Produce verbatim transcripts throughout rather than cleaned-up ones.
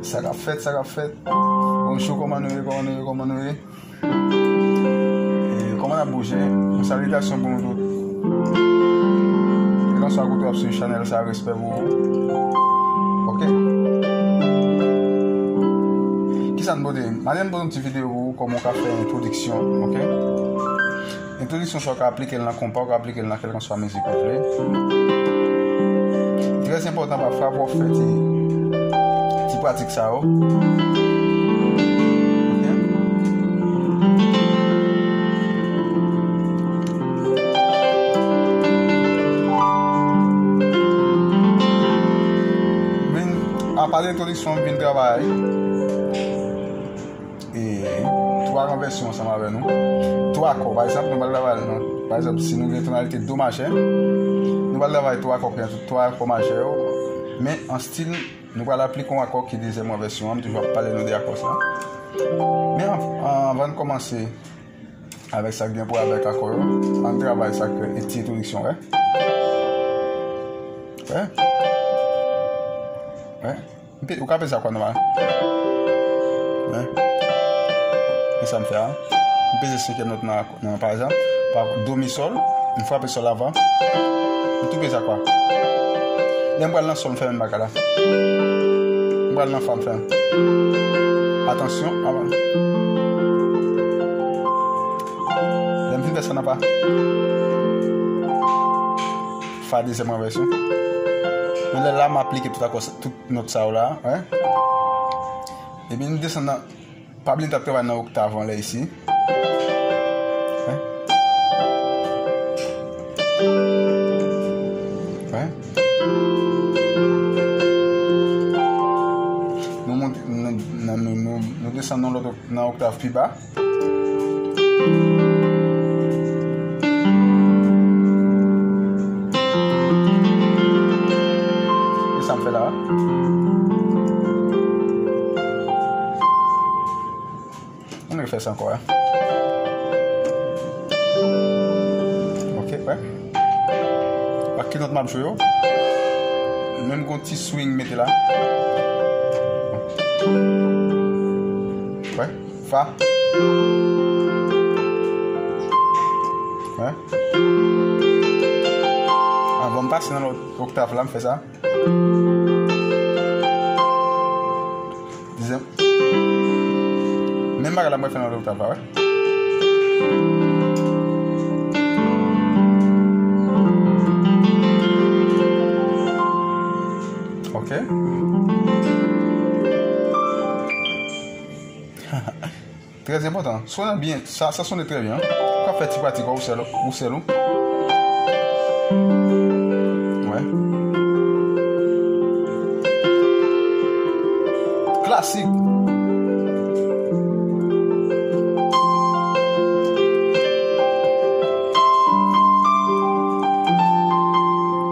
Sa k ap fèt, sa k ap fèt. Bonjou, kòman nou ye, kòman nou ye, kòman nou ye? E, kòman n ap bouje? Yon salitasyon pou nou tout. Kèlkanswa kote w ap swiv chanèl sa, respè pou ou. Oke. Kisa n pote? Maten n pote yon ti videyo pou ou, kòman w ka fè entwodiksyon, oke? Entwodiksyon sa w ka aplike l nan konpa, w ka aplike l nan kèlkanswa mizik ou vle. Trè enpòtan, pafwa, pou w fè ti, ti pratik sa yo. Oke? Vin, apa de entwodiksyon, vin travay e twa ranvèsyon ansanm avè nou. Twa akò, pa egzanp, nou pral travay nan, pa egzanp, si nou gen tonalite do majè, nou pral travay twa akò ki nan twa akò majè yo, men an stil, nou pral aplike yon akò ki dezyèm ranvèsyon an, m toujou ap pale nou de akò sa. Men an-, anvan n kòmanse avèk sa k gen pou avèk akò yo, ann travay sa k ti entwodiksyon, wè. Wè. Wè. M pe-, ou ka peze akò nòmal. Men, men sa m fè a. M peze senkyèm nòt nan, nan, pa egzanp, pa do, mi, sòl. M frape sòl avan. M tou peze akò a. Lè m pral nan sòl, m fè menm bagay la. M pral nan fa, m fè. Atansyon, avan. Lè m fin fè sa nan fa. Fa dezyèm ranvèsyon. Men lè la, m aplike tout akò, tout nòt sa yo la, wè. Epi n desann nan, pa bliye n t ap travay nan oktav anlè isi. Wè. Wè. Nou monte, nou, nou, nou, nou, nou desann nan lòt ok-, nan oktav pi ba. E sa m fè la a? Ann refè sa ankò, a. Oke, wè. Ak ki nòt m ap jwe yo? Menm gon ti swing mete la. Wè. Fa. Wè. Avan m pase nan lòt oktav la, m fè sa. Dezyèm. Menm bagay la, mwen fè nan lòt oktav la, wè. Oke. Trè enpòtan. Sonnen byen. Sa, sa sonnen trè byen. Ou ka fè ti pratik ou sèl, ou sèl ou. Wè. Klasik.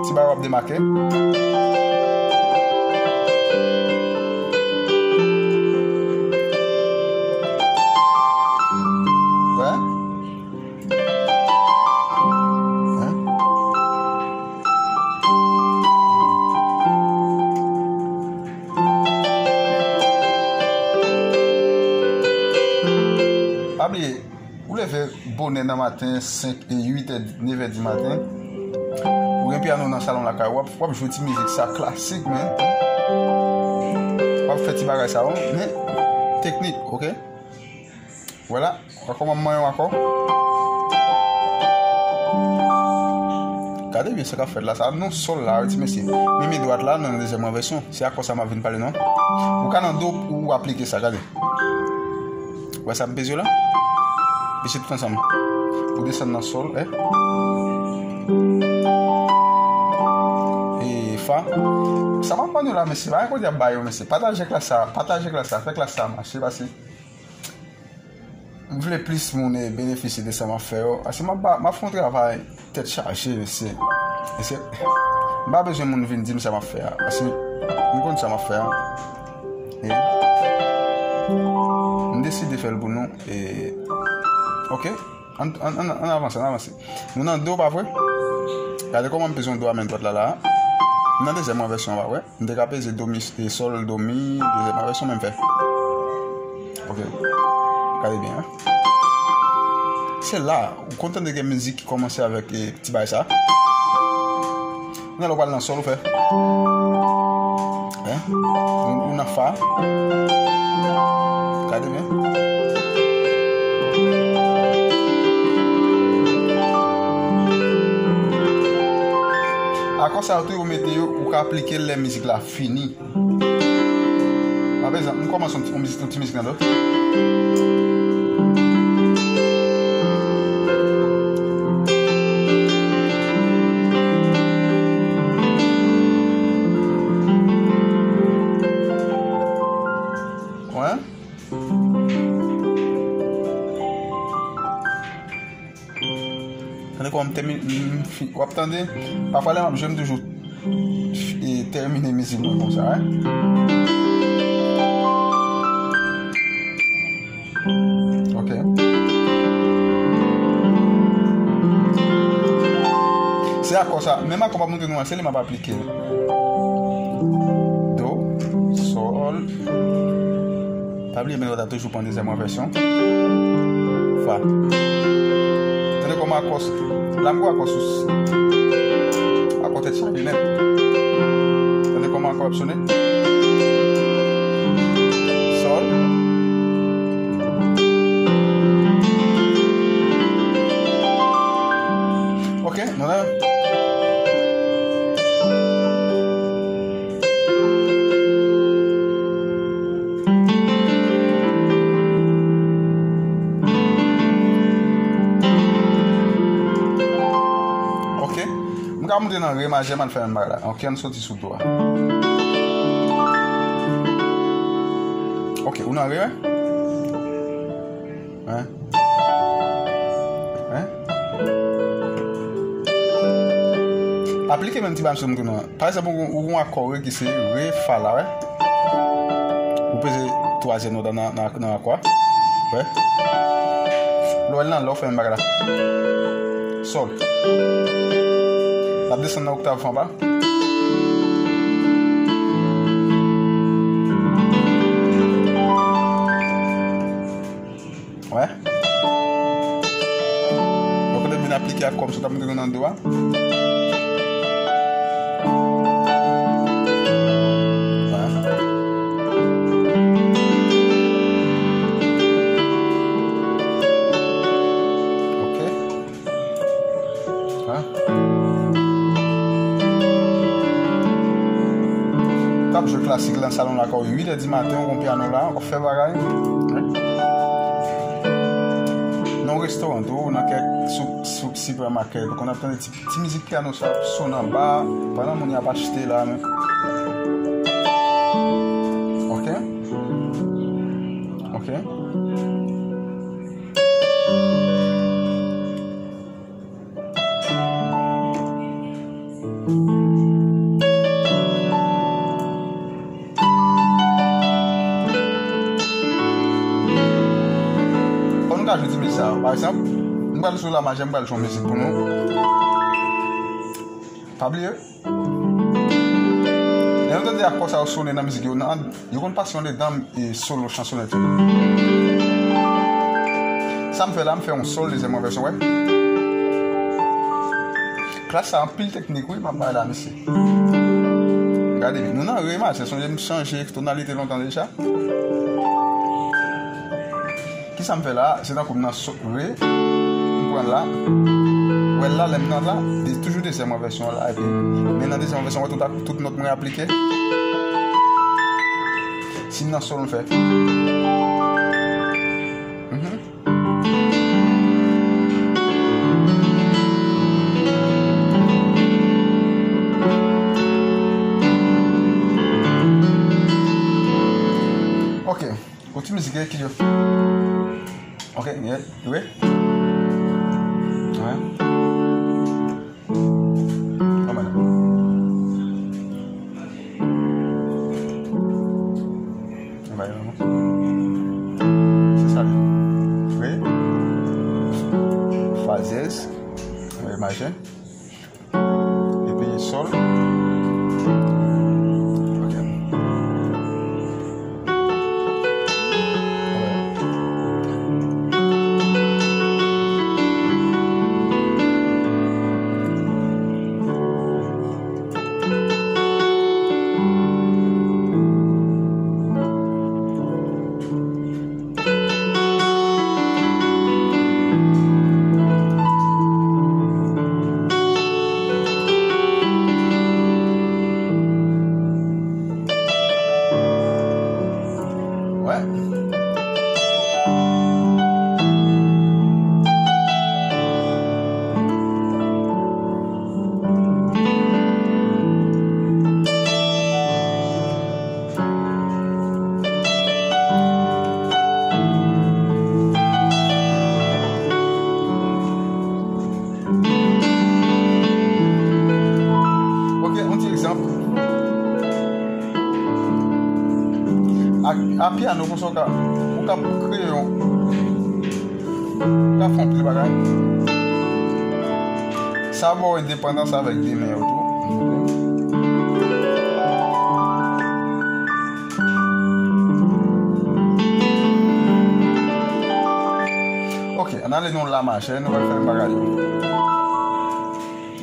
Ti bagay w ap demake. Wè. Hein? Pa bliye, ou leve bonè nan maten, senk e uit è, nèf è di maten. Ou gen pyano nan salon lakay ou, w ap, w ap jwe ti mizik sa klasik, men. W ap fè ti bagay sa yo, men teknik, oke? Vwala, w a kòman manyen w akò? Gade byen sa k ap fèt la, sa nou sòl la, wi, ti mesye. Men men dwat la, nan dezyèm ranvèsyon. Se akò sa m ap vin pale, non? Ou ka nan do, ou aplike sa, gade. Wè sa m peze la? Mesye tout ansanm. Ou desann nan sòl, eh. E fa. Sa m aprann yo la, mesye, pa gen kote ap ba yo, mesye. Pataje klas sa, pataje klas sa, fè klas sa mache, pase m vle plis moun, eh, benefisye de sa m ap fè yo. Pase m ap ba, m ap fè yon travay tèt chaje, mesye. Mesye, m pa bezwen moun vin di m sa m ap fè a. Pase m konn sa m ap fè a. E m deside fè l pou nou. E, ok. Ann, ann, ann, ann avanse, ann avanse. Nou nan do, pa vre? Gade kòman m peze yon do a men dwat la, la. M nan dezyèm envèsyon, pa vre? M te ka peze do mi, e, sòl, do mi, dezyèm envèsyon, menm fè. Ok. Gade byen, hein. Se la, ou konn tande gen mizik ki kòmanse avèk, e, ti bagay sa. Nan lè w pral nan sòl, ou fè. Hein? Ou, ou nan fa. Gade byen. Akò sa yo tou, yo mete yo, ou ka aplike l lè mizik la fini. Pa egzanp, m kòmanse yon ti, yon mizik, yon ti mizik nan do. Wè. Tande kòman m tèmine, m fi-, w ap tande, pafwa lè m ap jwe, m toujou fi-, e, tèmine mizik mwen konsa, wi. Ok. Se akò sa, menm akò m ap montre nou an, se li m ap aplike. Do, sòl. Pa bliye, men w ta toujou pran dezyèm envèsyon. Fa. Tande kòman akò s-, la m gwo akò sou s-, akò tèt chaje nèt. Tande kòman akò ap sone. Sòl. Ok, nou la. Ok. M ka monte nan re majè, m al fè menm bagay la. Ok, ann soti sou do a. Ok, ou nan re, wi? Hein? Hein? Aplike menm ti bagay m sou m tou nan. Pa egzanp, ou, ou gon akò re ki se re fa la, wè. Ou peze twazyèm nòt la nan, nan, nan akò a. Wè. Lè w al nan la, w fè menm bagay la. Sòl. L ap desann nan oktav anba. Wè. Donk, lè m vin aplike ak kòm sou tab m te gen nan do a. Wè. Ok. Hein? T ap jwe klasik nan salon la, kòm uit è di maten, ou gon pyano la, w ap fè bagay. Hein? Nan yon restoran tou, nan kèk sou, sou, sipèmakèt, ou konn ap tande ti, ti mizik pyano sa ap sone anba, pandan moun yo ap achte la, men. Ok? Ok? Fò nou ka jwe ti mizik sa yo. Pa egzanp, m pral sou la majè, m pral jwe yon mizik pou nou. Pa bliye. Lè nou tande akò sa yo sone nan mizik yo, nan, yo konn pase andedan, e, solo chansonèt yo. Sa m fè la, m fè yon sòl dezyèm envèsyon, wè. Klas sa anpil teknik, wi, m ap bay la, mesye. Gade, nou nan re majè, sonje m chanje tonalite lontan deja. Kisa m fè la? Se tankou m nan so-, re, m pran la. Wè la, lè m nan la, de, toujou dezyèm envèsyon la, epi, men nan dezyèm envèsyon, wè tout, tout nòt mwen aplike. Si m nan sòl, m fè. Mhm. Ki yo? Ok, yeah, wi. Wi. Kòman? Anba yo, non? Se sa li. Wi. Fa dyèz. Wi, maje. Epi sòl. Ok. Ok, yon ti egzanp. Ak, ak pyano konsa, w ka, w ka kreye yon, w ka fè yon pil bagay. Sa ba w endepandans avèk de men yo tou. Ok, ann ale nan la majè, nou pral fè menm bagay yo.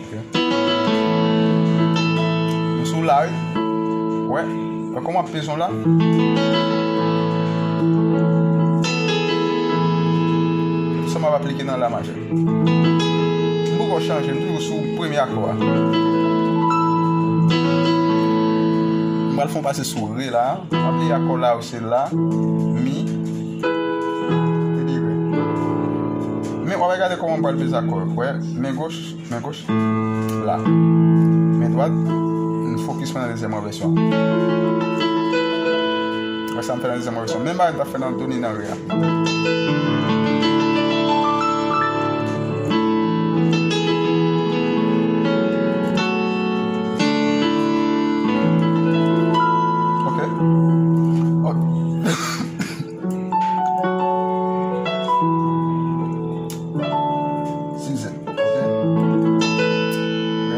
Ok. Nou sou la, wi. Wè. Wè kòman ap peze la? Sa m ap aplike nan la majè. M poko chanje, m toujou sou premye akò a. M pral fè yon pase sou re la. M ap li akò la, se la, mi, epi re. Men w ap gade kòman m pral peze akò yo. Wè, men goch, men goch, la. Men dwat, m fokis mwen nan dezyèm ranvèsyon. Wè sa m fè nan dezyèm ranvèsyon. Menm bagay m t ap fè nan do ni nan re a. Ok. Ok. Sizè. Ok. Ok.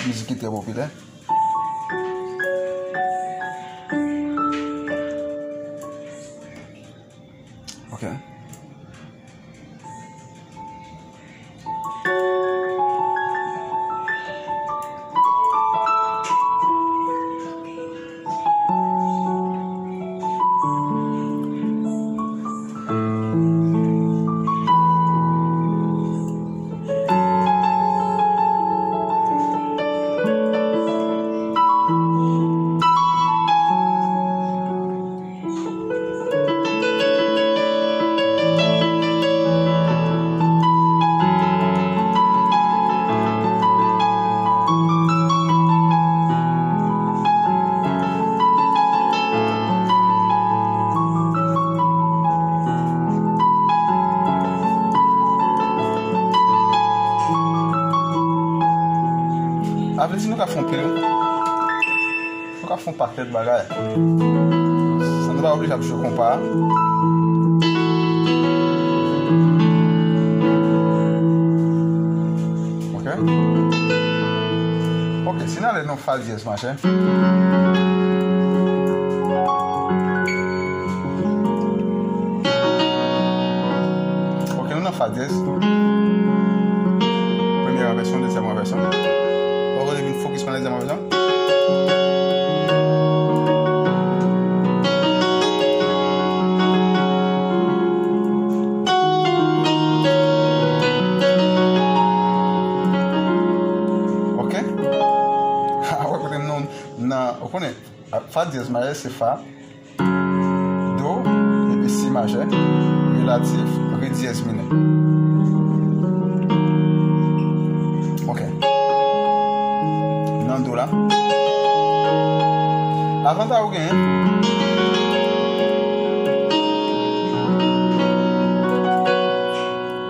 Mizik ki trè popilè. Ok. A vle di nou ka fè yon pil. Nou ka fè yon pakèt bagay. San nou pa oblije ap jwe konpa. Ok. Ok, si n ale nan fa dyèz majè. Ok, nou nan fa dyèz. Premye ranvèsyon, dezyèm ranvèsyon. Ou konnen vin fokis pandan dezyèm ranvèsyon. Ok. Apre kote m nan, nan, ou konnen, fa dyèz majè se fa, do, epi si majè, relatif, re dyèz minè. Ok. Nan do la. Sa ou genyen.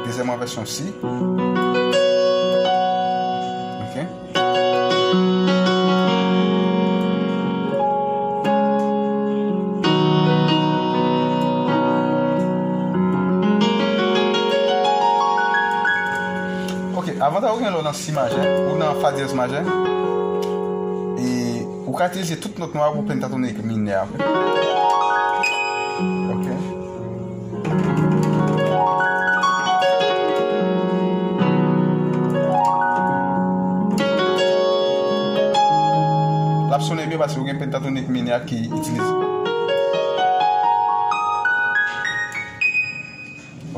Dezyèm an vèsyon si. Ok. Ok, avantaj ou gen lè w nan si majè, ou nan fa dyèz majè, e ou ka itilize tout nòt nou a pou pentatonik minè a. Ok. L ap sonnen byen paske ou gen pentatonik minè a ki itilize.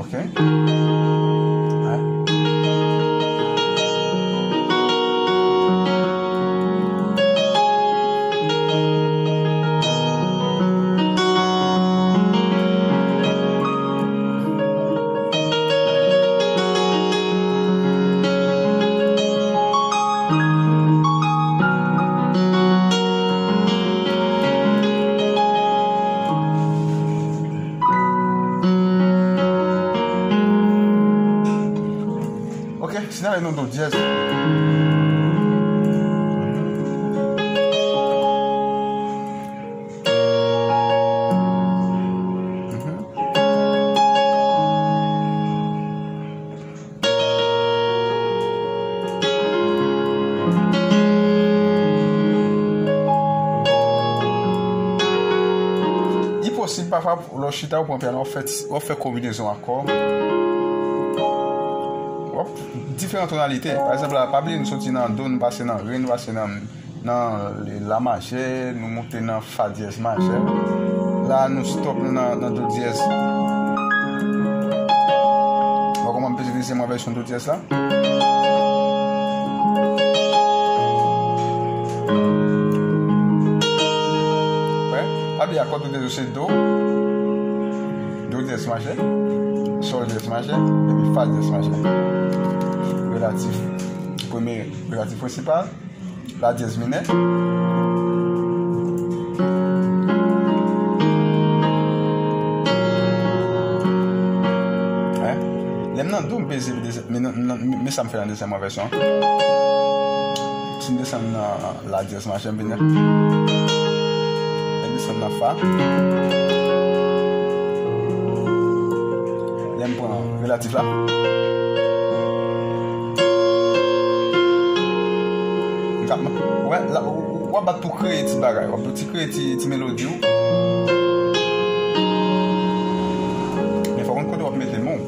Ok. Ok, si n ale nan do dyèz. Li posib pafwa lè w chita ou pran pyano, w ap fè, w ap fè konbinezon akò. W ap diferan tonalite. Pa egzanp la, pa bliye nou soti nan do, nou pase nan re, nou pase nan, nan la majè, nou moute nan fa dyèz majè. La, nou stop, nou nan, nan do dyèz. Bon, kòman m peze dezyèm vèsyon do dyèz la? Wè, pa bliye akò do dyèz yo se do, do dyèz majè, sòl dyèz majè, epi fa dyèz majè. Relatif, premye relatif prensipal, la dyèz minè. Lè m nan do, m peze dezyèm, men, men, men sa m fè nan dezyèm vèsyon an. Si m desann nan la dyèz majè, m vin la. M desann nan fa. Lè m pran relatif la. M ka, wè, la, w, w ap bat pou kreye ti bagay. W ap ti kreye ti, ti melodi w. Men fò w konn kote w ap mete men w.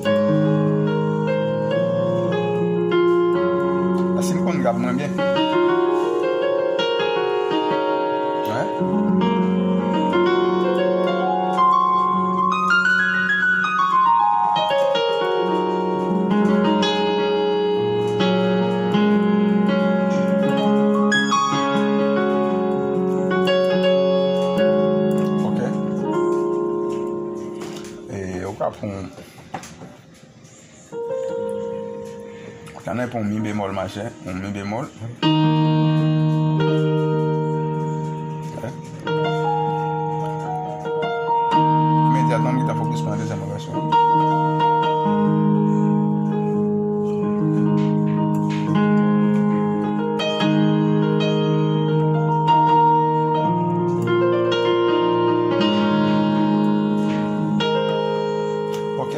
Paske m konn rap mwen byen. Wè. Ok. E, ou ka pran, ou ka nan pran yon mi bemòl majè, yon mi bemòl. Ok. Imedyatman, m gentan fokis pran dezyèm vèsyon. Ok.